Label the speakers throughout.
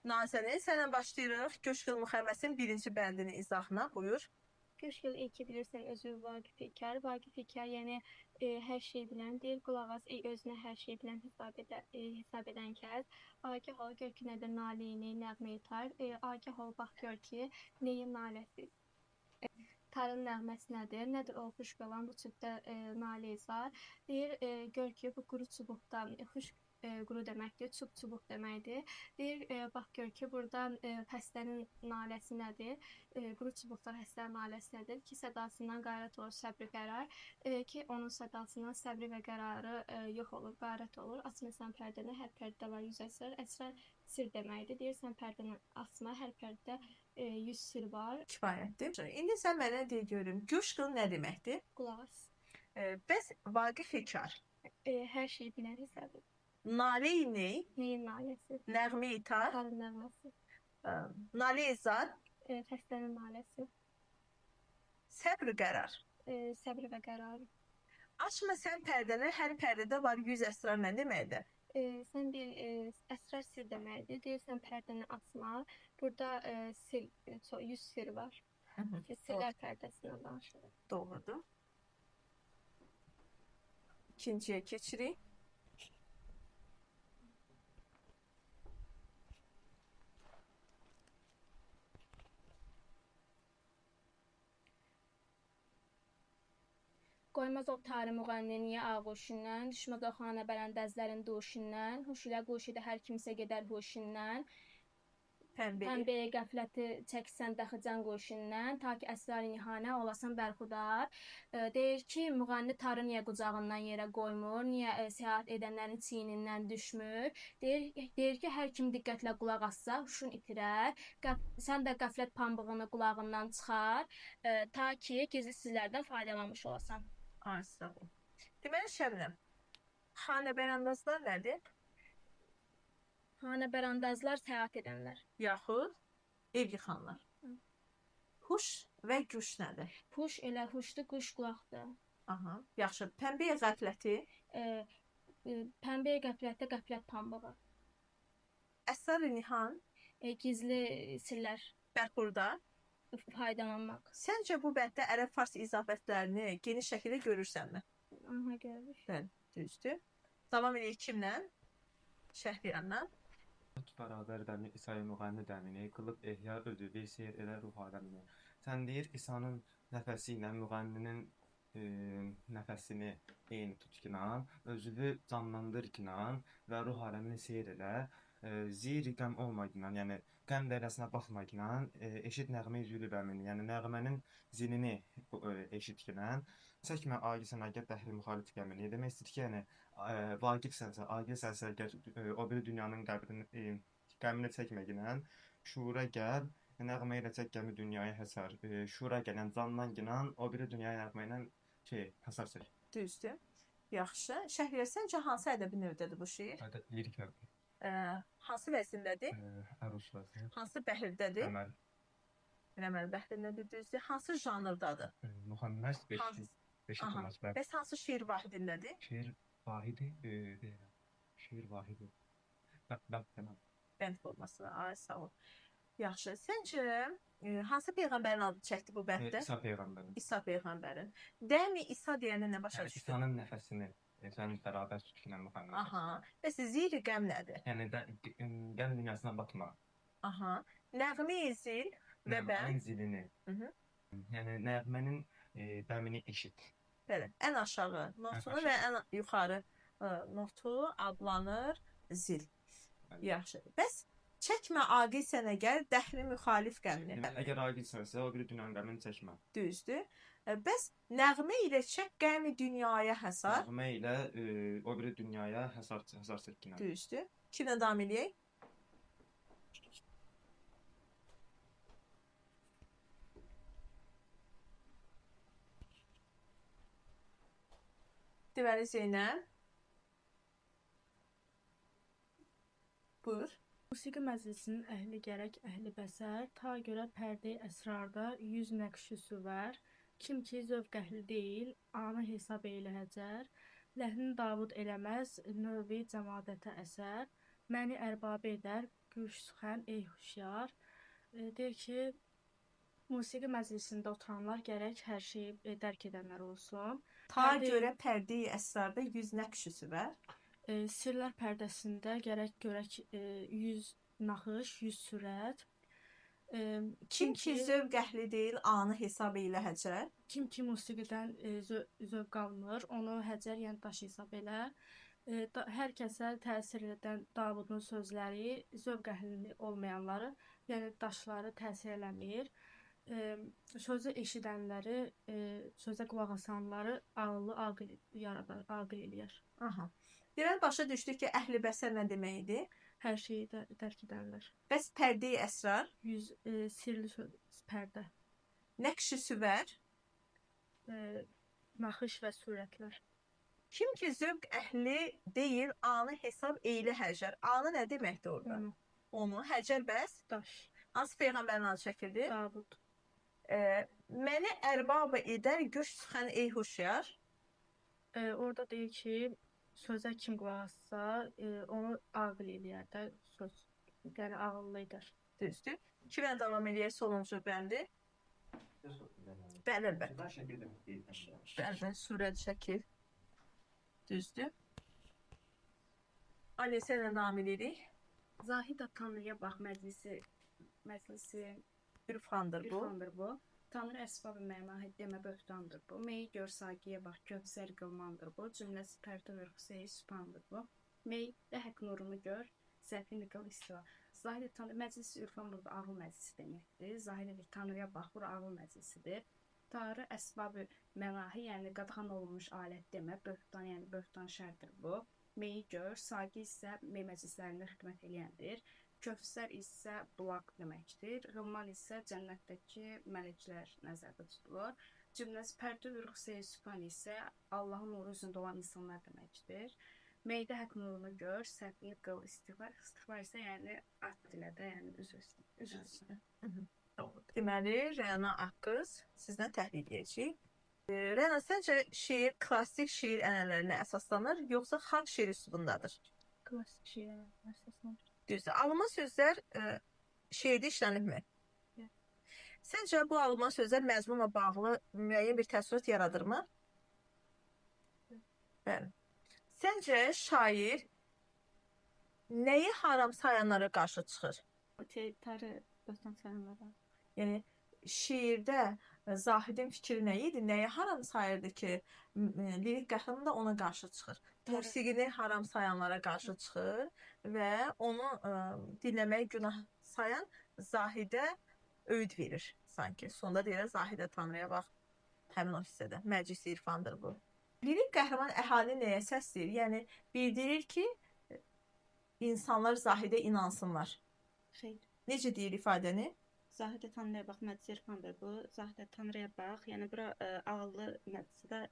Speaker 1: Nazənin, sənlə başlayırıq. Göşqıl müxəmməsin birinci bəndinin izahına. Buyur.
Speaker 2: Göşqıl ey ki bilirsən özü Vaqif Hikar. Vaqif Hikar, yəni hər şey bilən deyir. Qulaq as ey özünə hər şey bilən hesab edən kəs. Agah ol gör ki nədir naleyni, nəğməyi tar. Agah ol bax gör ki neyin naləsi. Tarın nəğməsi nədir? Nədir o xuşk olan bu çöpdə naləyi zar? Deyir, gör ki bu quru çubuqda xuşk quru deməkdir, çub çubuq deməkdir. Deyir, bax gör ki, burada xəstənin naləsi nədir? Quru çubuqda xəstənin naləsi nədir? Ki, sədasından qayrət olur, səbri qərar. Ki, onun sədasından səbri və qərarı yox olur, qayrət olur. Açma sən pərdəni, hər pərdə var 100 əsrar. Əsrar sir deməkdir. Deyir, sən pərdəni açma, hər pərdə 100 sir var.
Speaker 1: Kifayətdir. İndi sən mənə deyə görüm, göşqıl nə deməkdir?
Speaker 2: Qulaq as.
Speaker 1: Bəs Vaqif Hikar?
Speaker 2: Hər şeyi bilən hesab edir.
Speaker 1: Naleyi ney?
Speaker 2: Neyin naləsi?
Speaker 1: Nəğməyi tar.
Speaker 2: Tarın nəğməsi.
Speaker 1: Naleyi zar.
Speaker 2: Xəstənin naləsi.
Speaker 1: Səbr qərar.
Speaker 2: Səbr və qərarı.
Speaker 1: Açma sən pərdəni, hər pərdədə var 100 əsrar nə deməkdir?
Speaker 2: Sən bir əsrar sir deməkdir. Deyirsən pərdəni açma. Burada 100 sir var. Sirlər pərdəsindən danışırıq.
Speaker 1: Doğrudur. İkinciyə keçirik.
Speaker 3: Qoymaz o tarı müğənni niyə ağuşundan, düşməz o xanə bərəndəzlərin duşundan, huş ilə quş idi hər kimsə gedər huşundan. Pəmbəyə qəfləti çəksən dəxi can qoşundan, ta ki əsrar-ı nihanə olasan bərxudar. Deyir ki, müğənni tarı niyə qucağından yerə qoymur, niyə səyahət edənlərin çiynindən düşmür. Deyir ki, hər kim diqqətlə qulaq assa, huşun itirər. Sən də qəflət pambığını qulağından çıxar, ta ki gizli sirlərdən faydalanmış olasan.
Speaker 1: Ay, sağ ol. Deməli, Şəbnəm, xanəbərəndazlar nədir?
Speaker 3: Xanəbərəndazlar səyahət edənlər.
Speaker 1: Yaxud ev yıxanlar. Huş və güş nədir?
Speaker 3: Huş elə huşdur, quş qulaqdır.
Speaker 1: Aha, yaxşı. Pəmbəyə qəfləti?
Speaker 3: Pəmbəyə qəflətdə qəflət pambığı.
Speaker 1: Əsrar-ı nihan?
Speaker 3: Gizli sirlər.
Speaker 1: Bərxurdar?
Speaker 3: Faydalanmaq.
Speaker 1: Səncə bu bənddə ərəb-fars izafətlərini geniş şəkildə görürsənmi?
Speaker 3: Aha, görürük.
Speaker 1: Bəli, düzdür. Davam edirik kimlə? Şəhriyarla.
Speaker 4: Bərabər dəmi İsa'yı müğənni dəmini, qılıb ehya ödü, bir seyr elə ruh aləmini. Sən deyir, İsa'nın nəfəsi ilə müğənninin nəfəsini eyni tut kinan, özünü canlandır kinan və ruh aləmini seyr elə. Ziri qəm olmayınan, yəni qəm dərəsinə baxmayınan, eşit nəğmə zülü bəmini, yəni nəğmənin zilini eşit kinan. Çəkmə aqilsən əgər dəhri müxalif qəmini. Demək istəyir ki, yəni vaqifsənsə, aqilsənsə əgər o biri dünyanın qəmini çəkməginən, şuura gəl, nəğmə ilə çək qəmi dünyaya həsər. Şuura gələn, candan ginan, o biri dünyaya nəğmə ilə həsər çək.
Speaker 1: Düzdür. Yaxşı. Şəhriyar, səncə hansı ədəbi növdədir bu şeir?
Speaker 4: Ədəb lirik növdədir.
Speaker 1: Hansı vəzindədir?
Speaker 4: Əruz vəzni.
Speaker 1: Hansı bəhirdədir?
Speaker 4: Rəməl.
Speaker 1: Rəməl bəhrindədir, düzdür. Hansı janrdadır?
Speaker 4: Müxəmməs, beşik olmaz.
Speaker 1: Bəs hansı şeir vahidindədir?
Speaker 4: Şeir vahidi, deyirəm. Şeir vahidi. Bənd
Speaker 1: Bənd formasında. Ay, sağ ol. Yaxşı. Səncə, hansı peyğəmbərin adı çəkdi bu bənddə?
Speaker 4: İsa peyğəmbərin.
Speaker 1: İsa peyğəmbərin. Dəmi İsa deyəndə nə başa düşdün?
Speaker 4: İsa'nın nəfəsini. Sən bərabər tut ki, müxəmməs.
Speaker 1: Aha. Bəs ziri qəm nədir?
Speaker 4: Yəni, qəm dünyasına batma.
Speaker 1: Aha. Nəğmə-i zil və bəm.
Speaker 4: Nəğmənin zilini. Yəni, nəğmənin bəmini eşit.
Speaker 1: Bəli. Ən aşağı notunu və ən yuxarı notu adlanır zil. Yaxşı. Bəs çəkmə aqilsən əgər dəhri müxalif qəmini.
Speaker 4: Deməli, əgər aqilsənsə, o biri dünyanın qəmini çəkmə.
Speaker 1: Düzdür. Bəs nəğmə ilə çək qəmi dünyaya həsar.
Speaker 4: Nəğmə ilə o biri dünyaya həsar çəkkinə.
Speaker 1: Düzdür. Kimlə davam eləyək? Deməli, Zeynəb. Buyur.
Speaker 5: Musiqi məclisinin əhli gərək əhli bəsər, ta görə pərdə-i əsrarda 100 nəqşi süvər. Kim ki zövq əhli deyil, anı hesab eylə həcər, Ləhnin Davud eləməz, növvi cəmadətə əsər, məni ərbabı edər, Güş süxən ey huşyar. Deyir ki, musiqi məclisində oturanlar gərək hər şeyi dərk edənlər olsun.
Speaker 1: Ta görə pərdeyi əsrarda 100 nəqş süvər.
Speaker 5: Sirlər pərdəsində gərək görək 100 naxış, 100 sürət.
Speaker 1: Kim ki zövq əhli deyil, anı hesab eylə həcər.
Speaker 5: Kim ki musiqidən zövq almır, onu həcər, yəni daş hesab elə. Hər kəsə təsir edən Davudun sözləri zövq əhli olmayanları, yəni daşları təsir eləmir. Sözü eşidənləri, sözə qulaq asanları ağıllı, aqil yaradar, aqil eləyər.
Speaker 1: Aha. Deməli başa düşdük ki, əhli bəsər nə deməkdir?
Speaker 5: Hər şeyi də dərk edənlər.
Speaker 1: Bəs pərdeyi əsrar?
Speaker 5: 100 sirli söz, pərdə.
Speaker 1: Nəqş-i süvər?
Speaker 5: Naxış və surətlər.
Speaker 1: Kim ki zövq əhli deyil, anı hesab eylə həcər. Anı nə deməkdir orada? Onu. Həcər bəs?
Speaker 5: Daş.
Speaker 1: Hansı peyğəmbərin adı çəkildi?
Speaker 5: Davud.
Speaker 1: Məni ərbabı edər, güş süxən ey huşyar.
Speaker 5: Orada deyir ki, sözə kim qulaq assa, onu ağıl eləyər də, söz. Yəni ağıllı edər.
Speaker 1: Düzdür. Kimlə davam eləyək sonuncu bəndi? Bəli, əlbəttə. Bəli, surət şəkil. Düzdür. Ali, sənlə davam edirik.
Speaker 6: Zahid Tanrıya bax məclisi
Speaker 1: Ürfandır bu.
Speaker 6: Ürfandır bu. Tanrı əsbab-ı mənahid demə böhtandır bu. Meyi gör saqiyə bax Kövsər qılmandır bu. Cümləsi pərtəv rüxseyi sübhandır bu. Meydə həq nurunu gör, zəfini qıl istiva. Zahid Tanrı məclisi ürfan burada ağıl məclisi deməkdir. Zahid Tanrıya bax bura ağıl məclisidir. Tanrı əsbab-ı mənahi, yəni qadağan olunmuş alət demə, böhtan, yəni böhtan şərdir bu. Meyi gör, saqi isə mey məclislərində xidmət eləyəndir. Kövsər isə bulaq deməkdir. Rılman isə cənnətdəki mələklər nəzərdə tutulur. Cümləsi pərdə rüxseyi sübhan isə Allahın nuru üzündə olan insanlar deməkdir. Meydə həq nurunu gör, səfini qıl, istiğfar. İstiğfar isə yəni at dilə də, yəni üzr istə.
Speaker 1: Deməli, Rəna Aqqız sizdən təhlil edəcəyik. Rəna, səncə şeir klassik şeir ənənələrinə əsaslanır, yoxsa xalq şeiri üslubundadır?
Speaker 2: Klassik şeir ənənələrinə əsaslanır.
Speaker 1: Düzdür. Alınma sözlər şeirdə işlənibmi?
Speaker 2: Yox.
Speaker 1: Səncə bu alınma sözlər məzmunla bağlı müəyyən bir təəssürat yaradırmı?
Speaker 2: Yox.
Speaker 1: Bəli. Səncə şair nəyi haram sayanlara qarşı çıxır?
Speaker 6: Tarı böhtan sayanlara.
Speaker 1: Yəni şeirdə Zahidin fikri nə idi? Nəyi haram sayırdı ki, lirik qəhrəman da ona qarşı çıxır? Musiqini haram sayanlara qarşı çıxır və onu dinləməyi günah sayan Zahidə öyüd verir sanki. Sonda deyir, Zahidə Tanrıya bax, həmin o hissədə. Məclis-i irfandır bu. Lirik qəhrəman əhalini nəyə səsləyir? Yəni bildirir ki, insanlar Zahidə inansınlar.
Speaker 6: Xeyr.
Speaker 1: Necə deyir ifadəni?
Speaker 6: Zahidə Tanrıya bax, məclis irfandır bu. Zahidə Tanrıya bax, yəni bura ağıllı məclisidir,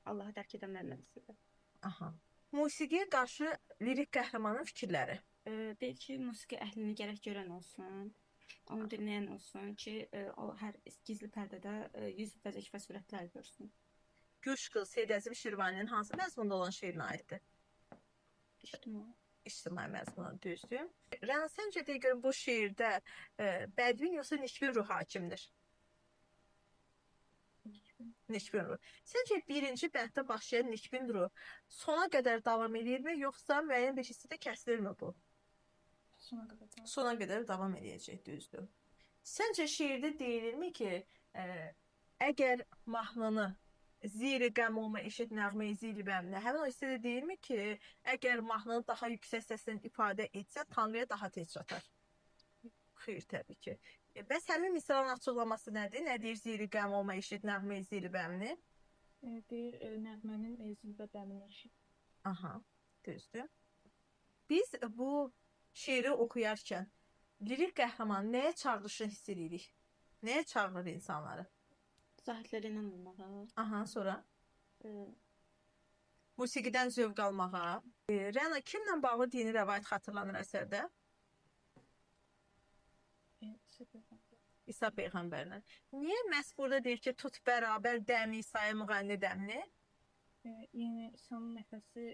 Speaker 6: Allahı dərk edənlər məclisidir.
Speaker 1: Aha. Musiqiyə qarşı lirik qəhrəmanın fikirləri.
Speaker 6: Deyir ki, musiqi əhlini gərək görən olsun, onu dinləyən olsun ki, o hər gizli pərdədə yüz vəzək və surətlər görsün.
Speaker 1: Güş qıl Seyid Əzim Şirvaninin hansı məzmunda olan şeirinə aiddir?
Speaker 6: İctimai.
Speaker 1: İctimai məzmuna, düzdür. Rəna, səncə deyə görüm bu şeirdə bədbin yoxsa nikbin ruh hakimdir? Nikbin ruh. Səncə birinci bənddə başlayan nikbin ruh sona qədər davam eləyirmi, yoxsa müəyyən bir hissədə kəsilirmi bu?
Speaker 6: Sona qədər davam.
Speaker 1: Sona qədər davam eləyəcək, düzdür. Səncə şeirdə deyilirmi ki, əgər mahnını ziri qəm olma eşit nəğməyi zili bəmnə, həmin o hissədə deyilmi ki, əgər mahnını daha yüksək səslə ifadə etsə, Tanrıya daha tez çatar? Xeyr, təbii ki. Bəs həmin misranın açıqlaması nədir? Nə deyir ziri qəm olma eşit nəğməyi zili bəmni?
Speaker 7: Deyir, nəğmənin zil və bəmini eşit.
Speaker 1: Aha, düzdür. Biz bu şeiri oxuyarkən lirik qəhrəman nəyə çağırışını hiss edirik? Nəyə çağırır insanları?
Speaker 6: Zahidlərə inanmamağa.
Speaker 1: Aha, sonra? Musiqidən zövq almağa. Rəna, kimlə bağlı dini rəvayət xatırlanır əsərdə? İsa Peyğəmbərlə. Niyə məhz burada deyir ki, tut bərabər dəmi İsa'ya müğənni dəmni?
Speaker 7: Yəni İsa'nın nəfəsi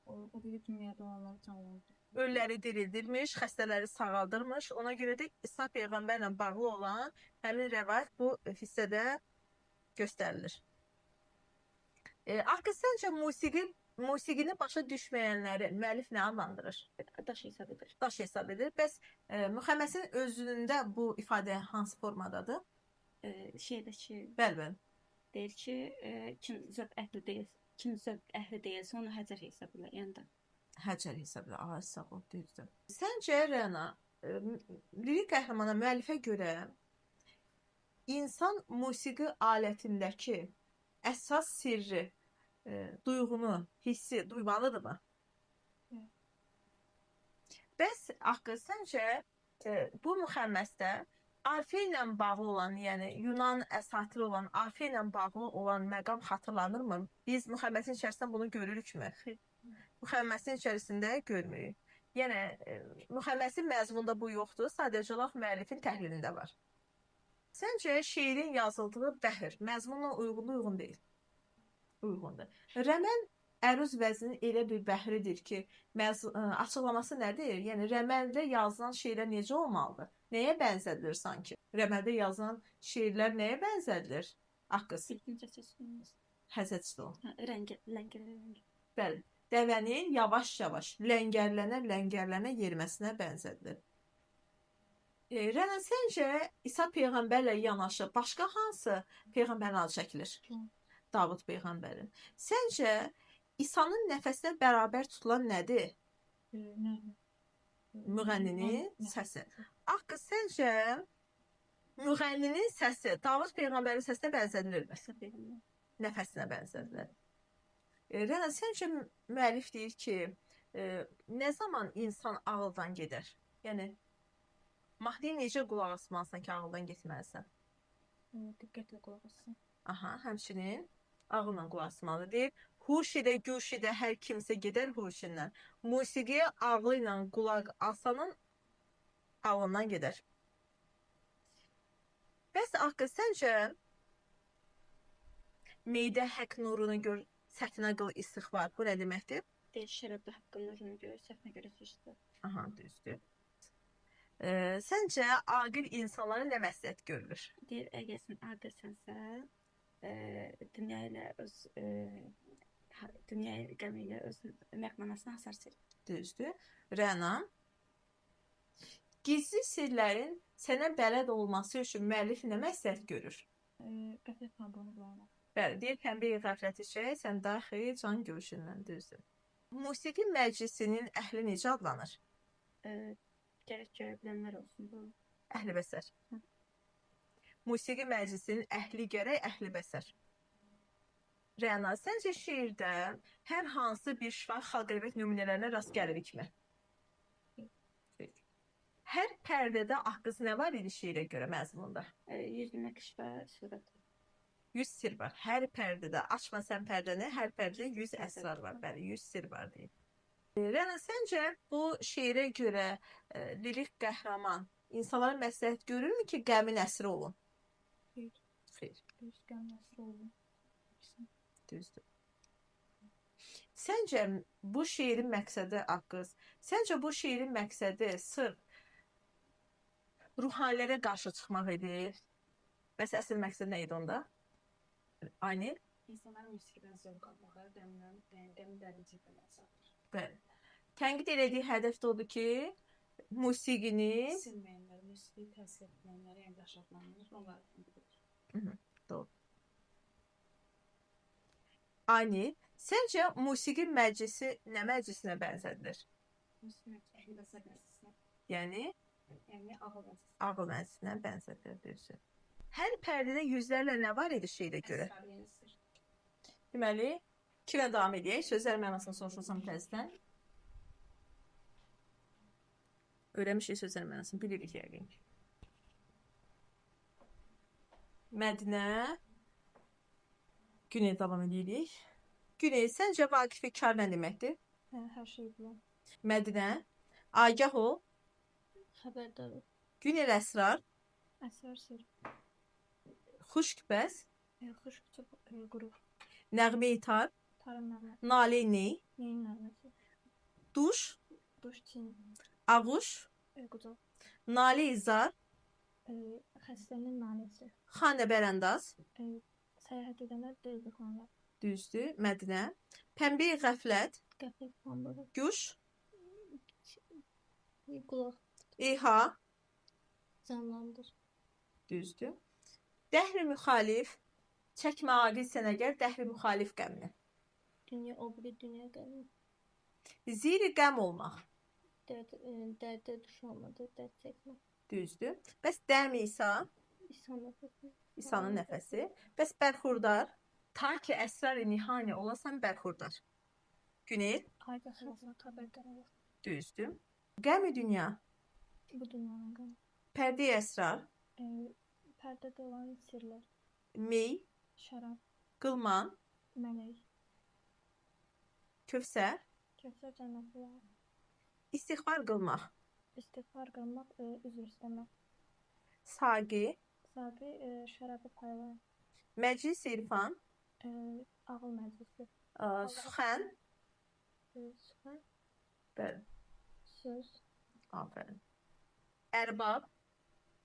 Speaker 7: o biri dünyada olanları canlandırır.
Speaker 1: Ölüləri dirildirmiş, xəstələri sağaldırmış. Ona görə də İsa peyğəmbərlə bağlı olan həmin rəvayət bu hissədə göstərilir. Haqqı səncə musiqini başa düşməyənləri müəllif nə adlandırır?
Speaker 2: Daş hesab edir.
Speaker 1: Daş hesab edir. Bəs müxəmməsin özündə bu ifadə hansı formadadır?
Speaker 2: Şeirdəki
Speaker 1: Bəli, bəli.
Speaker 2: Deyir ki, kim zövq əhli deyil, kim zövq əhli deyilsə onu həcər hesab edir. Yəni də
Speaker 1: həcər hesab edir. Ay, sağ ol, düzdür. Səncə Rəna, lirik qəhrəmana müəllifə görə insan musiqi alətindəki əsas sirri, duyğunu, hissi duymalıdırmı?
Speaker 7: Evet.
Speaker 1: Bəs Haqqı, səncə bu müxəmməsdə Arfe ilə bağlı olan, yəni Yunan əsatiri olan Arfe ilə bağlı olan məqam xatırlanırmı? Biz müxəmməsin içərisində bunu görürükmü?
Speaker 2: Xeyr.
Speaker 1: Müxəmməsin içərisində görmürük. Yəni müxəmməsin məzmununda bu yoxdur, sadəcə olaraq müəllifin təhlilində var. Səncə şeirin yazıldığı bəhr məzmunla uyğundur, uyğun deyil? Uyğundur. Rəməl əruz vəzninin elə bir bəhridir ki, açıqlaması nədir? Yəni rəməldə yazılan şeirlər necə olmalıdır? Nəyə bənzədilir sanki? Rəməldə yazılan şeirlər nəyə bənzədilir? Haqqız. Həzəçli ol.
Speaker 2: Ləngər.
Speaker 1: Bəli. Dəvənin yavaş-yavaş ləngərlənə-ləngərlənə yeriməsinə bənzədilir. Rəna, səncə İsa peyğəmbərlə yanaşı başqa hansı peyğəmbərin adı çəkilir? Davud peyğəmbərin. Səncə İsa'nın nəfəsinə bərabər tutulan nədir? Müğənninin səsi. Haqqı, səncə müğənninin səsi Davud peyğəmbərin səsinə bənzədilirmi? Nəfəsinə bənzədilir. Rəna, səncə müəllif deyir ki, nə zaman insan ağıldan gedər? Yəni, mahnıya necə qulaq asmalısan ki, ağıldan getməlisən?
Speaker 7: Diqqətlə qulaq assın.
Speaker 1: Aha, həmçinin ağılla qulaq asmalı deyir. Huş ilə, güş ilə hər kimsə gedər huşindən. Musiqiyə ağlı ilə qulaq asanın ağlından gedər. Bəs Haqqı, səncə meydə həq nurunu gör, sətinə qıl istiğfar. Bu nə deməkdir?
Speaker 2: Deyir, şərabda haqqın nurunu gör, sətinə görə seçdi.
Speaker 1: Aha, düzdür. Səncə aqil insanlara nə məsləhət görülür?
Speaker 2: Deyir, əgər sən aqilsənsə, dünya ilə öz dünya qəmi ilə öz məqmanasına hasar çəkir.
Speaker 1: Düzdür. Rəna, gizli sirlərin sənə bələd olması üçün müəllif nə məsləhət görür?
Speaker 7: Qəflət pambığını qulağına.
Speaker 1: Bəli, deyir, pəmbəyi qəfləti çək, sən daxil can görüşündən, düzdür. Musiqi məclisinin əhli necə adlanır?
Speaker 2: Gərək görə bilənlər olsun bu.
Speaker 1: Əhli bəsər. Musiqi məclisinin əhli gərək əhli bəsər. Rəna, səncə şeirdə hər hansı bir şifahi xalq ədəbiyyat nümunələrinə rast gəlirikmi? Hər pərdədə haqqısı nə var idi şeirə görə məzmunda?
Speaker 2: 100 nəqş və surət.
Speaker 1: 100 sir var. Hər pərdədə, açma sən pərdəni, hər pərdədə 100 əsrar var. Bəli, 100 sir var deyir. Rəna, səncə bu şeirə görə lirik qəhrəman insanlara məsləhət görürmü ki, qəmin əsri olun?
Speaker 7: Xeyr.
Speaker 1: Xeyr.
Speaker 7: Düz, qəmin əsri olun.
Speaker 1: Düzdür. Səncə bu şeirin məqsədi, Haqqız, səncə bu şeirin məqsədi sırf ruhanilərə qarşı çıxmaq idi? Bəs əsl məqsəd nə idi onda? Aynil?
Speaker 6: İnsanların musiqidən zövq almağı, dəmdən, yəni dəmi dəlicə azalır.
Speaker 1: Bəli. Tənqid elədiyi hədəf də odur ki, musiqini
Speaker 6: Silməyənlər, musiqi təsir etməyənlər, yəni daş adlanır, onları tənqid edir.
Speaker 1: Doğru. Aynil, səncə musiqi məclisi nə məclisinə bənzədilir?
Speaker 6: Musiqi məclisi əhli bəsər məclisinə.
Speaker 1: Yəni?
Speaker 6: Yəni ağıl məclisinə.
Speaker 1: Ağıl məclisinə bənzədilir, düzdür. Hər pərdədə yüzlərlə nə var idi şeirə görə?
Speaker 6: Əsrar, yəni sir.
Speaker 1: Deməli, kimə davam edək? Sözlər mənasını soruşursam təzədən. Öyrənmişik sözlər mənasını, bilirik yəqin ki. Mədinə, Güney davam edirik. Güney, səncə Vaqifi kar nə deməkdir?
Speaker 7: Hər şey bilən.
Speaker 1: Mədinə, agah ol.
Speaker 2: Xəbərdar ol.
Speaker 1: Günel əsrar.
Speaker 7: Əsrar sir.
Speaker 1: Xuşk bəs.
Speaker 7: Xuşk çox quru.
Speaker 1: Nəğmə-i tar.
Speaker 7: Tarın nəğməsi.
Speaker 1: Nalə ney.
Speaker 7: Neyin nəğməsi?
Speaker 1: Duş.
Speaker 2: Duş çin.
Speaker 1: Ağuş,
Speaker 2: Qucaq.
Speaker 1: Nalə-i zar,
Speaker 2: Xəstənin naləsi.
Speaker 1: Xanəbərəndaz,
Speaker 2: Səyahət edənlər deyil xanlar.
Speaker 1: Düzdür, Mədinə. Pənbə qəflət,
Speaker 2: Qəflət pambığı.
Speaker 1: Güş,
Speaker 2: Qulaq.
Speaker 1: İha,
Speaker 2: Canlandır.
Speaker 1: Düzdür. Dəhri müxalif, çəkmə aqil sən əgər dəhri müxalif qəmini.
Speaker 2: Dünya, o biri dünya qəmi.
Speaker 1: Ziri qəm olmaq.
Speaker 2: Dərdə düşolmadır, dərd çəkmə.
Speaker 1: Düzdür. Bəs dəm İsa,
Speaker 2: İsa nəfəsi.
Speaker 1: İsa'nın nəfəsi. Bəs bərxurdar, ta ki əsrar-ı nihani olasan bərxurdar. Günel,
Speaker 2: Agah olmaq, xəbərdar olmaq.
Speaker 1: Düzdür. Qəmi dünya,
Speaker 2: Bu dünyanın qəmi.
Speaker 1: Pərdə-i əsrar,
Speaker 2: Pərdədə olan sirlər.
Speaker 1: Mey,
Speaker 2: Şərab,
Speaker 1: qılman,
Speaker 2: mələk,
Speaker 1: Kövsər,
Speaker 2: Kövsər cənnəti yağı.
Speaker 1: İstiğfar qılmaq,
Speaker 2: İstiğfar qılmaq, üzr istəmək.
Speaker 1: Saqi,
Speaker 2: Saqi, şərabı paylayan.
Speaker 1: Məclis irfan,
Speaker 2: Ağıl məclisi.
Speaker 1: Suxən,
Speaker 2: Suxən,
Speaker 1: bəli,
Speaker 2: söz.
Speaker 1: Aferin. Ərbab,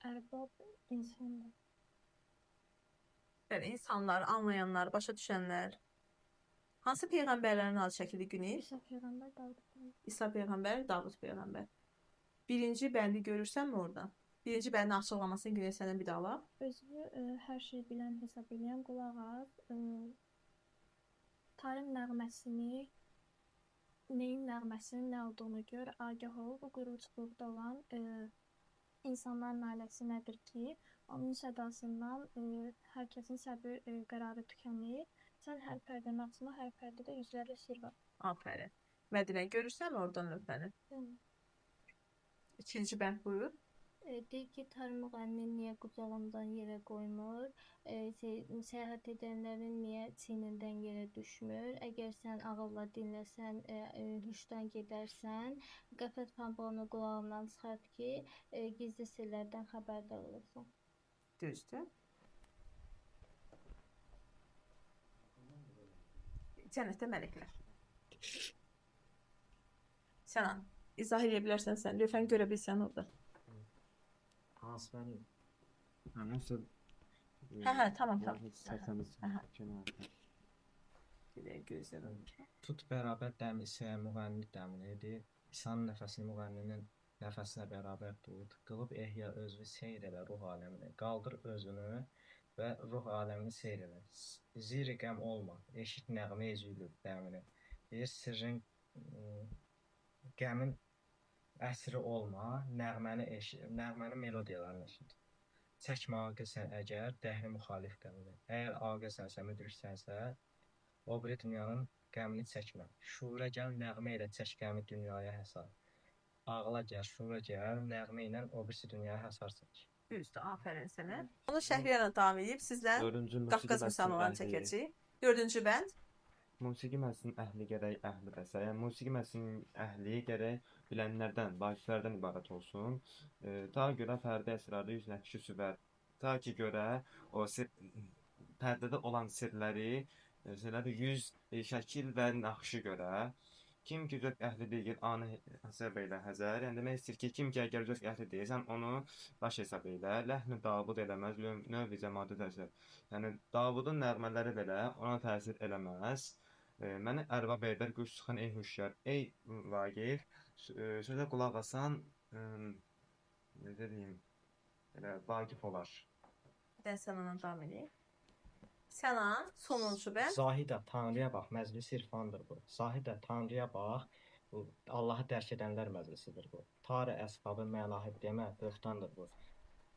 Speaker 2: Ərbab insandır.
Speaker 1: Bəli, insanlar, anlayanlar, başa düşənlər. Hansı peyğəmbərlərin adı çəkildi Günel?
Speaker 2: İsa peyğəmbər, Davud peyğəmbər.
Speaker 1: İsa peyğəmbər, Davud peyğəmbər. Birinci bəndi görürsənmi orada? Birinci bəndin açıqlamasını Günel səndən bir daha alaq.
Speaker 2: Özünü hər şey bilən hesab eləyən qulaq as. Tarım nəğməsini, neyin nəğməsinin nə olduğunu gör, agah ol. Bu quruculuqda olan insanların naləsi nədir ki, onun sədasından hər kəsin səbri qərarı tükənir. Sən hər pərdənin ağzına, hər pərdədə yüzlərlə sir var.
Speaker 1: Aferin. Mədinə, görürsənmi oradan lövhəni?
Speaker 2: Bəli.
Speaker 1: İkinci bənd buyur.
Speaker 2: Deyir ki, tar müğənni niyə qucağından yerə qoymur? Səyahət edənlərin niyə çiynindən yerə düşmür? Əgər sən ağılla dinləsən, huşdan gedərsən, qəflət pambığını qulağından çıxart ki, gizli sirlərdən xəbərdar olasan.
Speaker 1: Düzdür. Cənnətdə mələklər. Sənan, izah edə bilərsən sən. Lövhəni görə bilsən orada.
Speaker 8: Hansı bəndi?
Speaker 4: Nəsə.
Speaker 1: Hə, tamam, tamam.
Speaker 4: Heç səhvimiz. Gözlərim.
Speaker 8: Tut bərabər dəm isə müğənni dəminidir. İsa'nın nəfəsini müğənninin nəfəsinə bərabər tut. Qılıb ehya özünü seyr elə ruh aləmini. Qaldır özünü və ruh aləmini seyr elə. Ziri qəm olma. Eşit nəğmə zülüb dəmini. Deyir, sirrin, qəmin əsri olma, nəğməni eşit, nəğmənin melodiyalarını eşit. Çəkmə aqilsən əgər dəhri müxalif qəmini. Əgər aqilsənsə, müdriksənsə, o biri dünyanın qəmini çəkmə. Şuura gəl, nəğmə ilə çək qəmi dünyaya həsar. Ağla gəl, şuura gəl, nəğmə ilə o birisi dünyaya həsar çək.
Speaker 1: Düzdür, afərin sənə. Onu Şəhriyarla davam edib, sizlə Qafqaz müsəlmanlarını çəkəcəyik. Dördüncü bənd.
Speaker 4: Musiqi məclisinin əhli gərək əhli bəsə. Yəni musiqi məclisinin əhli gərək bilənlərdən, vaqiflərdən ibarət olsun. Ta görə fərdi əsrarı yüz nəqşi süvər. Ta ki görə o sir, pərdədə olan sirləri, yüz şəkil və naxşı görə. Kim ki zövq əhli deyil, anı hesab eylə həzər. Yəni demək istəyir ki, kim ki əgər zövq əhli deyilsən, onu baş hesab eylə. Ləhni Davud eləməz, növ-i zəmadə təsir. Yəni Davudun nəğmələri belə ona təsir eləməz. Məni ərbab edər, quş çıxan ey hüşyar, ey Vaqif, sözə qulaq asan, necə deyim, elə Vaqif olar.
Speaker 1: Dən Sənanla davam edeyim. Sənan, sonuncu bənd.
Speaker 8: Zahidə, Tanrıya bax, məclisi irfandır bu. Zahidə, Tanrıya bax, bu Allahı dərk edənlər məclisidir bu. Tarı əsbabı məlahib demə, böhtandır bu.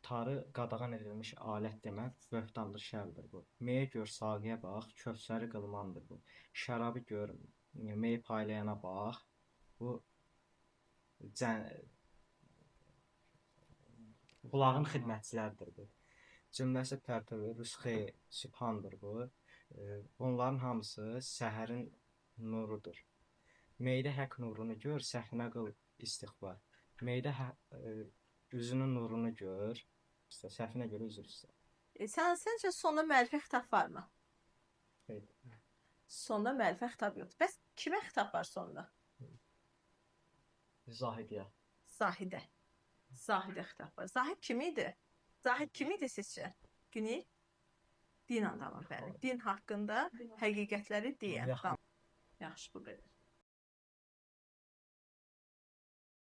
Speaker 8: Tarı qadağan edilmiş alət demə, böhtandır, şərdir bu. Meyi gör, saqiyə bax, kövsəri qılmandır bu. Şərabı gör, meyi paylayana bax, bu qulağın xidmətçiləridir bu. Cümləsi pərtəvi, rüsxi, sübhandır bu. Bunların hamısı səhərin nurudur. Meydə həq nurunu gör, səhnə qıl istiğfar. Meydə üzünün nurunu gör, səhvinə görə üzr istə.
Speaker 1: Səncə sonda müəllifə xitab varmı?
Speaker 8: Zahidiyə.
Speaker 1: Zahidə. Zahidə xitab var. Zahid kim idi? Zahid kim idi sizcə? Günel? Din adamı, bəli. Din haqqında həqiqətləri deyən.
Speaker 8: Yaxın.
Speaker 1: Yaxşı, bu qədər.